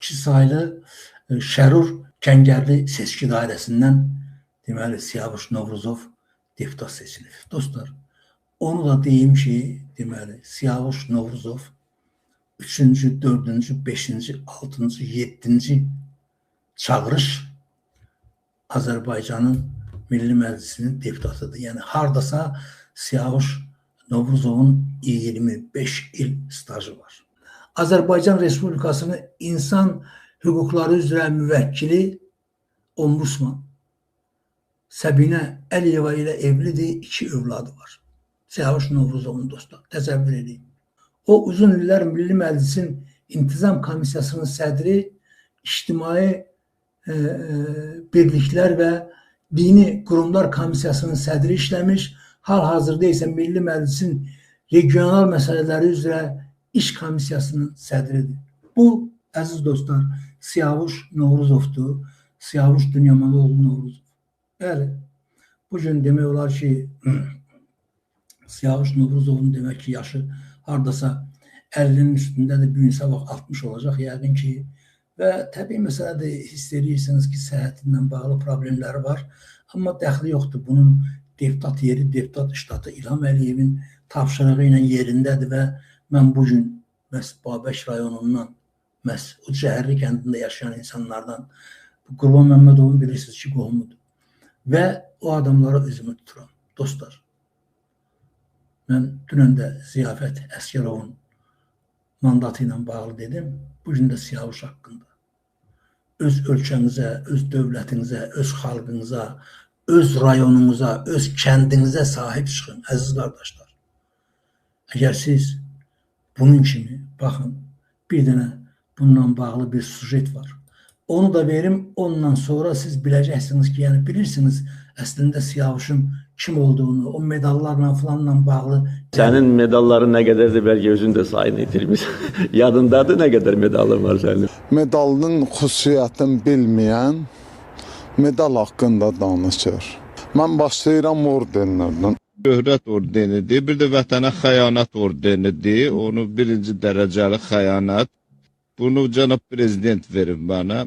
2 saylı Şərur Kəngərli seçki dairəsindən deməli Siyavuş Novruzov deputat seçilib. Dostlar, onu da deyim ki, deməli Siyavuş Novruzov 3-cü, 4-cü, 5-ci, 6-cı, 7-ci çağırış Azərbaycanın Milli Məclisinin deputatıdır. Yəni hardasa Siyavuş Novruzovun 25 il stajı var. Azərbaycan Respublikasının insan hüquqları üzrə müvəkkili ombudsman Səbinə Əliyeva ilə evlidir, 2 övladı var. Siyavuş Novruzovun dostlar, təsəvvür edin. O uzun illər Milli Məclisin İntizam Komissiyasının sədri, İctimai Birliklər və Dini Qurumlar Komissiyasının sədri işləmiş, hal-hazırda isə Milli Məclisin Regional Məsələləri üzrə İş Komissiyasının sədridir. Bu, əziz dostlar, Siyavuş Novruzovdur. Siyavuş Dünyamaloğlu Novruzov. Bəli, bugün demək olar ki, Siyavuş Novruzovun demək ki, yaşı hardasa 50-nin üstündədir, bu gün sabah 60 olacaq yəqin ki. Və təbii məsələdir, hiss edirsiniz ki, səhhətinlə bağlı problemləri var. Amma dəxli yoxdur. Bunun deputat yeri, deputat ştatı İlham Əliyevin tapşırığı ilə yerindədir və mən bugün məhz Babək rayonundan, məhz o Cəhərli kəndində yaşayan insanlardan, Qurban Məmmədovun bilirsiniz ki, qohumudur. Və o adamlara üzümü tuturam. Dostlar, mən dünən də Ziyafət Əsgərovun mandatı ilə bağlı dedim, bugün də Siyavuş haqqında. Öz ölkənizə, öz dövlətinizə, öz xalqınıza, öz rayonunuza, öz kəndinizə sahib çıxın, əziz qardaşlar. Əgər siz bunun kimi, baxın, bir dənə bununla bağlı bir sujet var. Onu da verim, ondan sonra siz biləcəksiniz ki, yəni bilirsiniz əslində Siyavuşun kim olduğunu, o medallarla falanla bağlı. Sənin medalların nə qədərdir, bəlkə özün də sayını itirmisən. Yadındadır nə qədər medalın var sənin? Medalının xüsusiyyətini bilməyən medal haqqında danışır. Mən başlayıram ordenlərdən. Şöhrət ordenidir, bir də vətənə xəyanət ordenidir. Onu birinci dərəcəli xəyanət. Bunu cənab prezident verib mənə.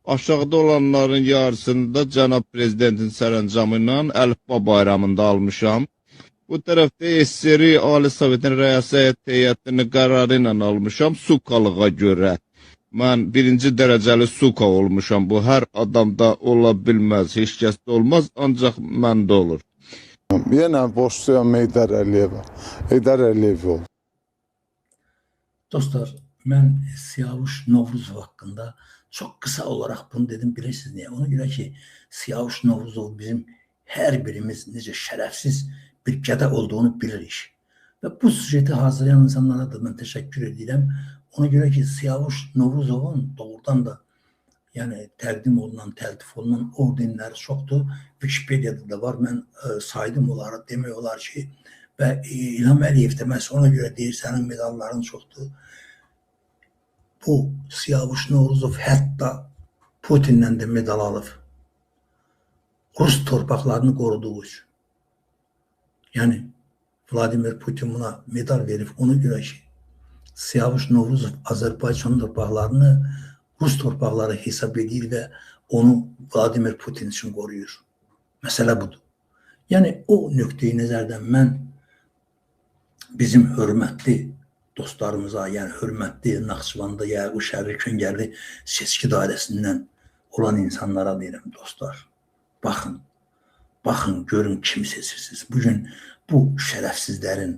Aşağıda olanların yarısını da cənab prezidentin sərəncamı ilə Əlifba bayramında almışam. Bu tərəfdə SSR Ali Sovetin Rəyasət Heyətinin qərarı ilə almışam sukalığa görə. Mən birinci dərəcəli suka olmuşam. Bu hər adamda ola bilməz, heç kəsdə olmaz, ancaq məndə olur. Yenə borçluyam Heydər Əliyevə. Heydər Əliyev oldu. Dostlar, mən Siyavuş Novruzov haqqında çox qısa olaraq bunu dedim, bilirsiniz niyə? Ona görə ki, Siyavuş Novruzov bizim hər birimiz necə şərəfsiz bir gədə olduğunu bilirik. Və bu sujeti hazırlayan insanlara da mən təşəkkür edirəm. Ona görə ki, Siyavuş Novruzovun doğrudan da yəni təqdim olunan, təltif olunan ordenləri çoxdur. Wikipediada da var, mən saydım onları, demək olar ki, və İlham Əliyev də məhz ona görə deyir, sənin medalların çoxdur. Bu Siyavuş Novruzov hətta Putinlə də medal alıb. Rus torpaqlarını qoruduğu üçün. Yəni Vladimir Putin buna medal verib ona görə ki, Siyavuş Novruzov Azərbaycan torpaqlarını Rus torpaqları hesab edir və onu Vladimir Putin üçün qoruyur. Məsələ budur. Yəni o nöqteyi nəzərdən mən bizim hörmətli dostlarımıza, yəni hörmətli Naxçıvanda, Yaqub Şərri Kəngərli seçki dairəsindən olan insanlara deyirəm, dostlar, baxın, baxın, görün kimi seçirsiniz. Bugün bu şərəfsizlərin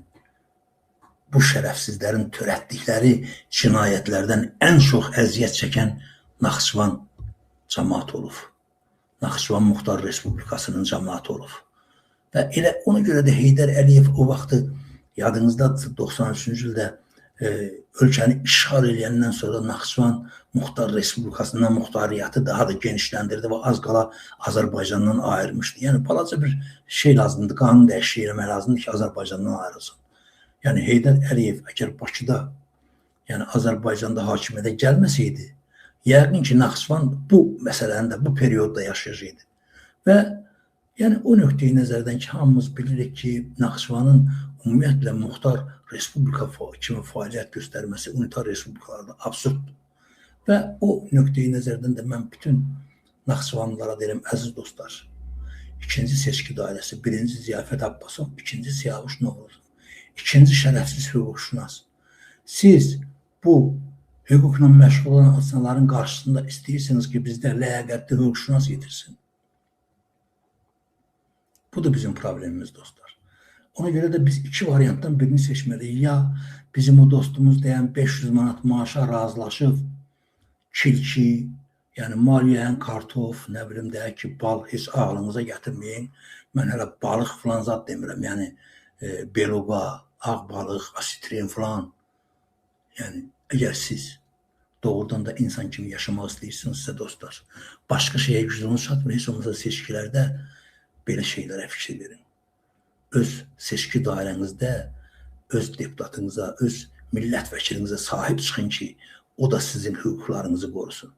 törətdikləri cinayətlərdən ən çox əziyyət çəkən Naxçıvan cəmaatı olub. Naxçıvan Muxtar Respublikasının cəmaatı olub. Və elə ona görə də Heydər Əliyev o vaxtı, yadınızdadır, 93-cü ildə ölkəni işğal eləyəndən sonra Naxçıvan Muxtar Respublikasından muxtariyyatı daha da genişləndirdi və az qala Azərbaycandan ayırmışdı. Yəni balaca bir şey lazımdır, qanun dəyişikliyi eləmək lazımdır ki, Azərbaycandan ayrılsın. Yəni Heydər Əliyev əgər Bakıda, yəni Azərbaycanda hakimiyyətə gəlməsəydi, yəqin ki, Naxçıvan bu məsələni də bu periodda yaşayacaqdı. Və yəni o nöqteyi nəzərdən ki, hamımız bilirik ki, Naxçıvanın ümumiyyətlə muxtar respublika kimi fəaliyyət göstərməsi unitar respublikalarda absurddur. Və o nöqteyi nəzərdən də mən bütün Naxçıvanlılara deyirəm, əziz dostlar, ikinci seçki dairəsi, birinci Ziyafət Abbasov, ikinci Siyavuş Novruzov, ikinci şərəfsiz hüquqşünas. Siz bu hüquqla məşğul olan insanların qarşısında istəyirsiniz ki, bizdə ləyaqətli hüquqşünas yetirsin. Bu da bizim problemimiz dostlar. Ona görə də biz iki variantdan birini seçməliyik. Ya bizim o dostumuz deyən 500 manat maaşa razılaşıb, kilki, yəni mal yeyən kartof, nə bilim deyək ki, bal heç ağlınıza gətirməyin. Mən hələ balıq filan zad demirəm. Yəni beluqa, ağ balıq, asitrin filan. Yəni əgər siz doğrudan da insan kimi yaşamaq istəyirsinizsə dostlar, başqa şeyə gücünüz çatmır, heç olmasa seçkilərdə belə şeylərə fikir verin. Öz seçki dairənizdə öz deputatınıza, öz millət vəkilinizə sahib çıxın ki, o da sizin hüquqlarınızı qorusun.